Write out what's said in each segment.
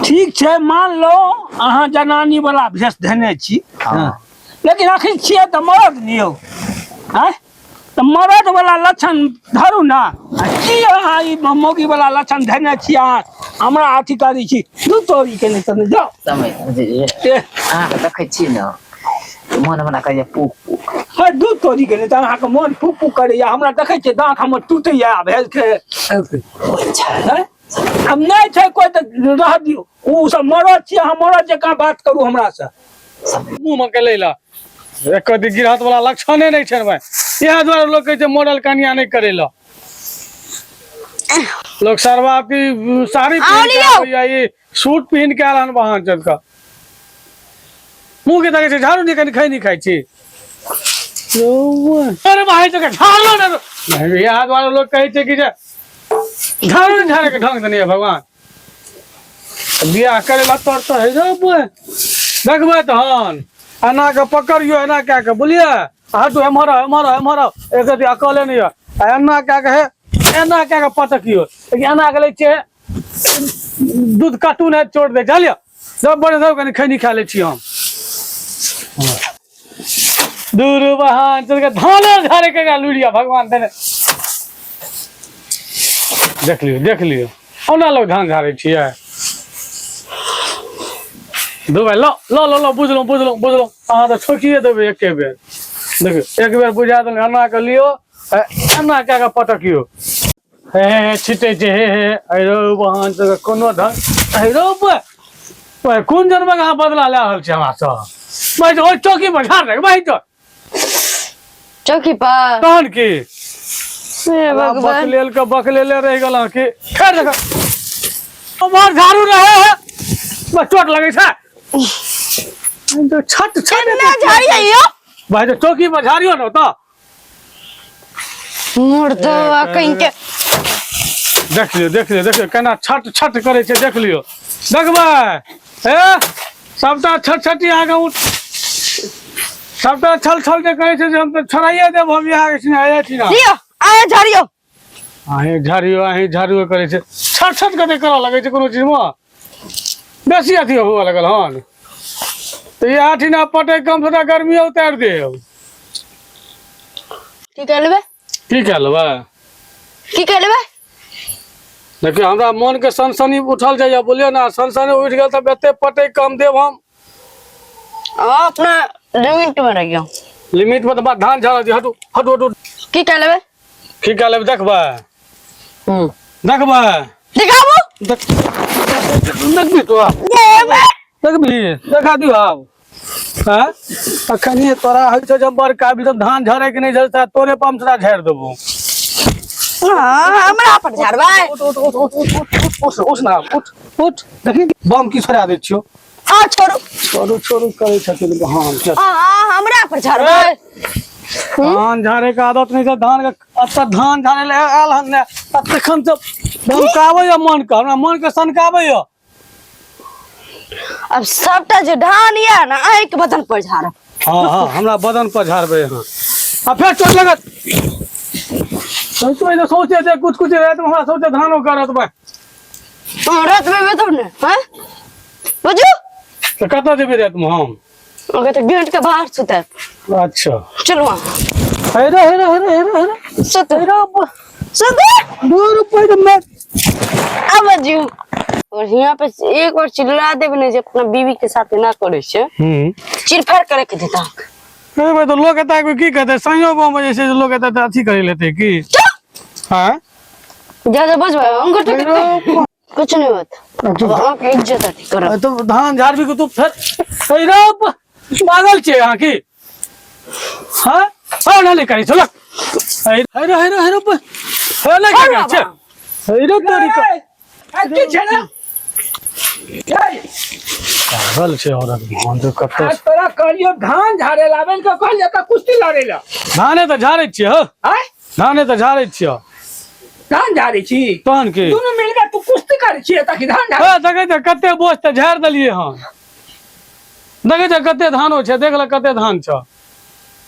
ठीक छै, मान लो अहाँ जनानी वाला भेष धेने छी। हाँ। लेकिन अखन छियै तऽ मरद नहि यौ। आँय, तऽ मरद वाला लक्षण धरू ने। आ की अहाँ ई मौगी वाला लक्षण धेने छी? अहाँ हमरा अथी करै छी दू तोरी के नहि तऽ जाउ। समय बुझलियै। ए, अहाँके देखै छी ने, मन हमरा कहैया पुक पुक। हँ, दू तोरी के नहि तऽ अहाँके मन फूक फूक करैया। हमरा देखै छियै, दाँत हमर टूटैया भेल छै। अच्छा। आँय? आब नहि छै कोइ तऽ रह दियौ। ओ सब मरद छियै अहाँ, मरद जकाँ बात करू हमरासँ। मुँह मे के लै ला एको दी गिरहत वाला लक्षणे नहि छै भाई। इएह दुआरे लोक कहै छै मॉडल कनिया नहि करै ला। लोक सरवा की साड़ी पहिन के आबैया, ई सूट पहिन के आयल हन वाहन चल के मुँह के देखै छै झाड़ू नहीं कनि खाइ नहीं खाइ छी। अरे भाई तो झाड़लो ने। इएह दुआरे लोक कहै छै कि जे झाड़ू नहीं झाड़े के ढंग से नहीं है भगवान बियाह करे ला तर तऽ है रे बुए। देखबै तहन एना के पकड़ियो, एना कए के बुझलियै, हटू एम्हर आउ, एम्हर आउ, एम्हर आउ, एक रति अकले नहीं है। आ एना कए के हे एना कए के पटकियो, लेकिन एना के लै छियै दूध काटू नहि चोट दे। चलियो जब बड़े सब कनि खैनी खा लै छी हम। दूर बहान चल के धाने झाड़े के लुड़िया भगवान देने। देख लियो, देख लियो, ओना लोग धान झाड़े छियै। दू भाई लो लो लो लो, बुझलहुँ बुझलहुँ बुझलहुँ, अहाँ तऽ ठोकिए देबै एके बेर। देखियौ एक बेर बुझा देलहुँ, एना कऽ लियौ, एना कए कऽ पटकियौ। हे हे हे छिटै छै हे हे। अरे बहन तऽ कोनो ढंग। अरे बे, कोन जन्मक अहाँ बदला लए रहल छी हमरासँ? भाइ ओहि चौकी पर झाड़ रहे भाइ तो चौकी पर तहन की हे भगवान। बकलेल के बकलेले रहि गेल की। खैर देख उम्हर झाड़ू रहे है, बस चोट लगै छै तो छट छट। केना झाड़ियै यौ? भाइ तो चौकी पर झाड़ियो ने तो मुर्दवा कहीं के। देख लियो, देख लियो, देख लियो केना छट छट करै छै। देख लियो, देखबै ए सबटा छट छटी अहाँके उठ सबटा छल छल जे करै छै जे हम तऽ छोड़ाइए देब हम यहाँ के आया छी ना। लियो आया झाड़ियो। अहीं झाड़ियो, अहीं झाड़ियो करै छै, छट छट कते करऽ लगै छै। कोनो चीजमे बेसी अथी हुअ लगल हन तऽ इएह ठिना पटै कम से गर्मी उतारि देब। की कर लेबै? की कए लेबै? की कर लेबै? देखियौ हमरा मन के सनसनी उठल जाइए बुझलियै ने। सनसनी उठि गेल तऽ एते पटै कम देब हम। आ, अपना लिमिट में रहियो। लिमिट में तऽ बात धान झाड़ल छै। हटू हटू हटू। की कर लेबै? की कए लेबै? देखबै। हम्म। देखबै। दिखाबू। देखबी तो देबै। देखबी, देखा दियौ आब। हाँ अखन तोरा होइ छौ जब बड़ काबिल तऽ धान झड़े के नहि झड़ता तोरे पर हम तोरा झाड़ि देबो। हाँ, हमरा पर झाड़बै। उठ उठ उठ उठ उठ उठ उठ उठ ना उठ उठ। देखी बम की छोड़ा दै छियौ। आ छोड़ू। छोड़ू छोड़ू करै छथिन। हाँ चल। आ हमरा पर झाड़बै। धान झाड़े के आदत नहीं छै। धान के एतऽ धान झाड़े ले आयल हन ने, आ तखन तऽ धमकाबै मन के, हमरा मन के सनकाबै। अब सबटा जे धान ये ना अहीं के बदन पर झाड़ब। हाँ हाँ, हमरा बदन पर झाड़बै अहाँ आ फेर चोट लगत। सोचो ने सोचे जे कुछ कुछ रात में हमरा सोचे धानो करत बा। हाँ, रात में तब ने हैं बुझू। तऽ कतऽ जेबै रात में हम? ओके तो गेट के बाहर सुते। अच्छा। चलू वहाँ। हेरे हेरे हेरे हेरे हेरे। सुते। हेरे। सुते। 2 रुपये के मैं अब बाजू और यहाँ पे एक बार चिल्ला देब ने जे अपना बीवी के साथ ना करे छे। चिरफाड़ करे के देता। नहीं भाई तो लोग एता की कहते संयोग में जे छै लोग एता अथी करे लेते की। हां। ज्यादा बजबा अंगूर तो कुछ नहीं होता। अब अहाँके इज्जत अथी करब। तो धान झाड़बी के तू फेर अरे पागल छे अहाँ की? हां हां नहीं करी चलो। अरे अरे अरे अरे हे नहीं करी छे। अरे तोरी का की छै ने? पागल छे औरत धान तो कतौ। आज तोरा कहलियो धान झाड़े लाबे के, कहलियो तऽ कुश्ती लड़े ला। धाने तऽ झाड़ै छियै हो। आय? धाने तऽ झाड़ै छियै। धान झाड़ै छी? तहन की? दुनू मिल के तू कुश्ती करै छियै ताकि धान झाड़े। हे देखै तऽ कते बोझ तऽ झाड़ि देलियै हन। देखै छै कते धानो छै, देख ले कते धान छौ।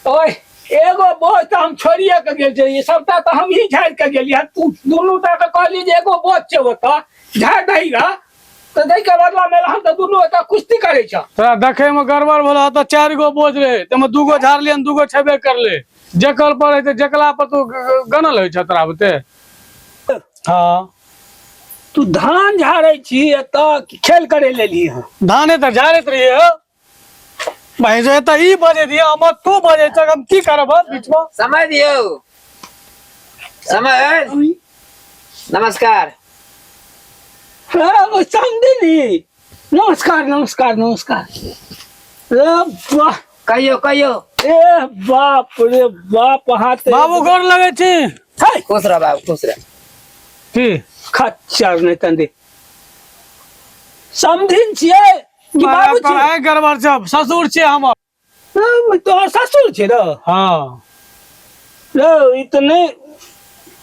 ओए एगो बोझ तऽ हम छोड़िए के गेल छलियै, सबटा तऽ हमही झाड़ि के गेलियै। तू दुनू टा के कहली जे एगो बोझ छै ओतऽ, झाड़ि दही ग, तऽ दै के बदला मे हम तऽ दुनू ओतऽ कुश्ती करै छ। तोरा देखे में गड़बड़ भेल तऽ 4 गो बोझ रहे, तमे 2 गो झाड़लियन, 2 गो छेबे करले। जेकल पर है तऽ जेकला पर तू गनल होइ छ तोरा बुते। हाँ। तू धान झाड़ै छी एतऽ खेल करे लेली हँ? धाने तऽ झाड़ैत रहियै हो। भाई जो एतऽ ई बजे दिया, हमर तू बजे छ, हम की करब बीच में? समय दियौ, समय। नमस्कार। हाँ, ओ समधिनी, नमस्कार नमस्कार नमस्कार। रे वाह। कहियो कहियो। ए बाप रे बाप, हाथ बाबू गोर लगे छी। है। खुश रह बाबू, खुश रह। की खच्चर नहीं तंदे। समधिन छियै कि बाबू तोरा छियै? है गड़बड़ छै, ससुर छियै हमर। हाँ, तोहर ससुर छै रे? हाँ। रे, ई तऽ नहि,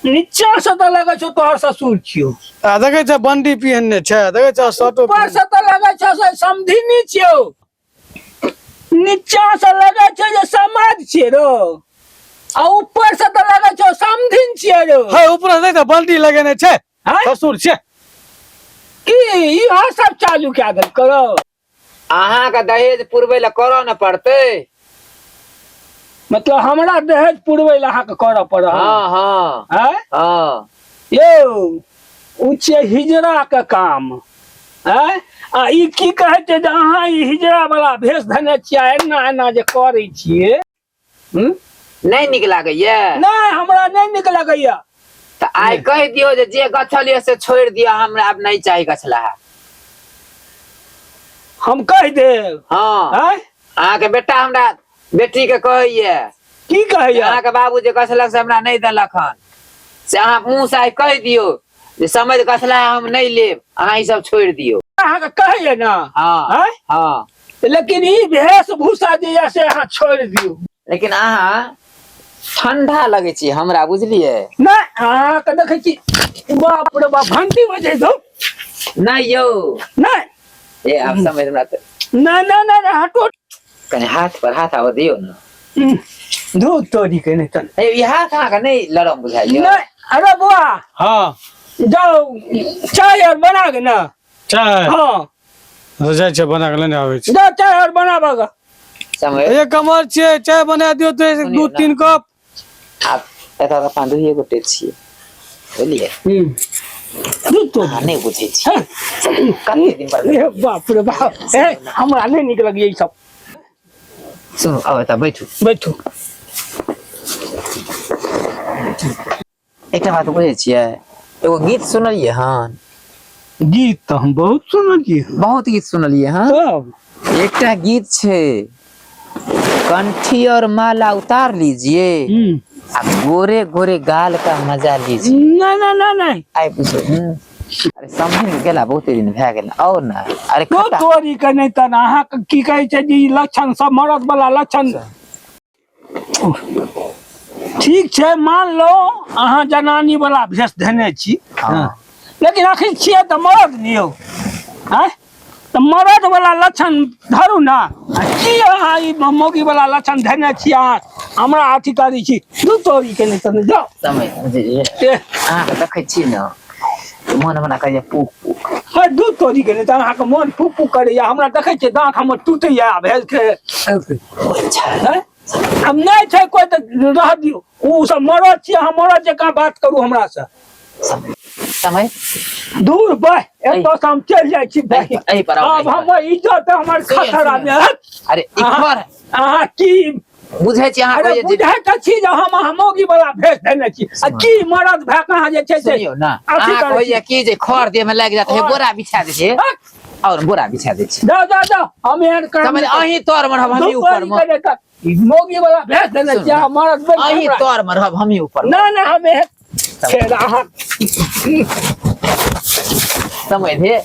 नीचा से तऽ लगै छौ तोहर ससुर छियौ। आ देखै छ बंडी पिहनने छै, देखै छ शर्टो। ऊपर से तऽ लगै छौ से समधिनी छियौ, नीचा से लगै छौ जे समाज छियै रो, आ ऊपर से तऽ लगै छौ समधिन छियै रो। है, ऊपर से देखै छ बंडी लगेने छै। हैं? ससुर छियै। की इहो सब चालू कए देल करो? अहाँके दहेज पुरबै लए करऽ ने पड़तै। मतलब हमरा दहेज पुरबै लए अहाँके करऽ पड़त? हाँ हाँ। हैं? हाँ। यौ, ओ छियै हिजड़ा के काम। हैं? आ ई की कहै छै जे अहाँ ई हिजड़ा वाला भेष धने छियै, एना एना जे करै छियै? हम्म? नहि नीक लागैया? नहि, हमरा नहि नीक लगैया। तऽ आइ कहि दियौ जे जे गछल यऽ से छोड़ि दियौ, हमरा आब नहि चाही गछलाहा। हम कहि देब? हाँ। आँय? अहाँके बेटा हमरा बेटी के कहैया। की कहैया? अहाँके बाबू जे गछलक से हमरा नहि देलक हन, से अहाँ मुँह से आइ कहि दियौ जे समझ गछलाहा हम नहि लेब, अहाँ ई सब छोड़ि दियौ। अहाँके कहैया ने? हाँ। आँय? हाँ। लेकिन ई वेशभूषा जे यऽ से अहाँ छोड़ि दियौ। लेकिन अहाँ ठंडा लगै छी हमरा, बुझलियै? नहि, अहाँके देखै छी, बाप रे बाप, घंटी बजै दौ। नहि यौ। नहि। ए आब समझ हमरा तऽ। नहि नहि नहि नहि, हटो। कनि हाथ पर हाथ आबऽ दियौ ने। दूध तोरी के नहि तन। ए, ई हाथ अहाँके नहि लरम बुझाइया? नहि। अरे बुआ। हाँ। जाओ चाय और बना के ना। चाय? हाँ। तो जाइ छै, बना के लेने आबै छी। जाओ चाय और बनाबऽ गे। समय एक कमर छियै, चाय बना दियौ तो एक सुनियौ दू ना। 3 कप। आब एतऽ तऽ अपन दुइए गोटे छियै, बुझलियै? दूध तोरी। अहाँ नहि बुझै छियै कते दिन पर। ए बाप रे बाप, ए हमरा नहि नीक लगैया ई सब। सुनू, आब एतऽ बैठू। बैठू। एकटा बात बुझै छियै, एगो गीत सुनलियै हन? गीत तऽ हम बहुत सुनलियै। बहुत गीत सुनलियै हन। तब एकटा गीत छै, कंठी और माला उतार लीजिए आ गोरे गोरे गाल का मजा लीजिए। नहि नहि नहि नहि। आइ बुझो। अरे समझ ने गेला, बहुते दिन भए गेल और ना। अरे तो खट्टा तोरी के नहि तऽ अहाँके की कहै छै जे ई लक्षण सब मरद वाला लक्षण ठीक छै, मान लो अहाँ जनानी वाला भेष धेने छी। हाँ। लेकिन अखन छियै तऽ मरद नि यौ। आँय, तऽ मरद वाला लक्षण धरू ने। आ की अहाँ ई मौगी वाला लक्षण धेने छी? अहाँ हमरा अथी करै छी, दू तोरी के नहि तऽ जाउ। समय बुझलियै? ए। अहाँके देखै छी ने तऽ मन हमरा कहैया पुक पुक। हँ, दूध तोरी के नहि तऽ अहाँके मन फूक फूक करैया। हमरा देखै छियै दाँत हमर टूटैया भेल छै। अच्छा। आँय? आब नहि छै कोइ तऽ रह दियौ, ओ सब मरद छियै, अहाँ मरद जकाँ बात करू हमरासँ। समय दूर बह, एतऽ से हम चलि जाइ छी। एहि पर आउ, आब एहि पर। हमर इज्जत हमर सुनियौ, खतरा मे। सुनियौ। अरे ई अहाँ खर अहाँ की बुझै छी अहाँ? अरे कहैया जे बुझै तऽ छी जे हम अहाँ मौगी वाला भेष देने छी, आ की मरद भए कऽ अहाँ जे छै से सुनियौ ना, अथी अहाँ करै कहैया छी। की जे खर देह में लागि जात हे, खर। बोरा बिछा दै छै। हट, और बोरा बिछा दै छै। जाओ जाओ जाओ, हम एहन काम समझ नहि करब। अहीं तर में रहब, हमही ऊपर में। धूप तोरी के मौगी वाला भेष देने छी, अहाँ मरद बनि कऽ अहीं हमरा- तर में रहब, हमही ऊपर में। ना ना, हम एहन फेर अहाँ समझ हे।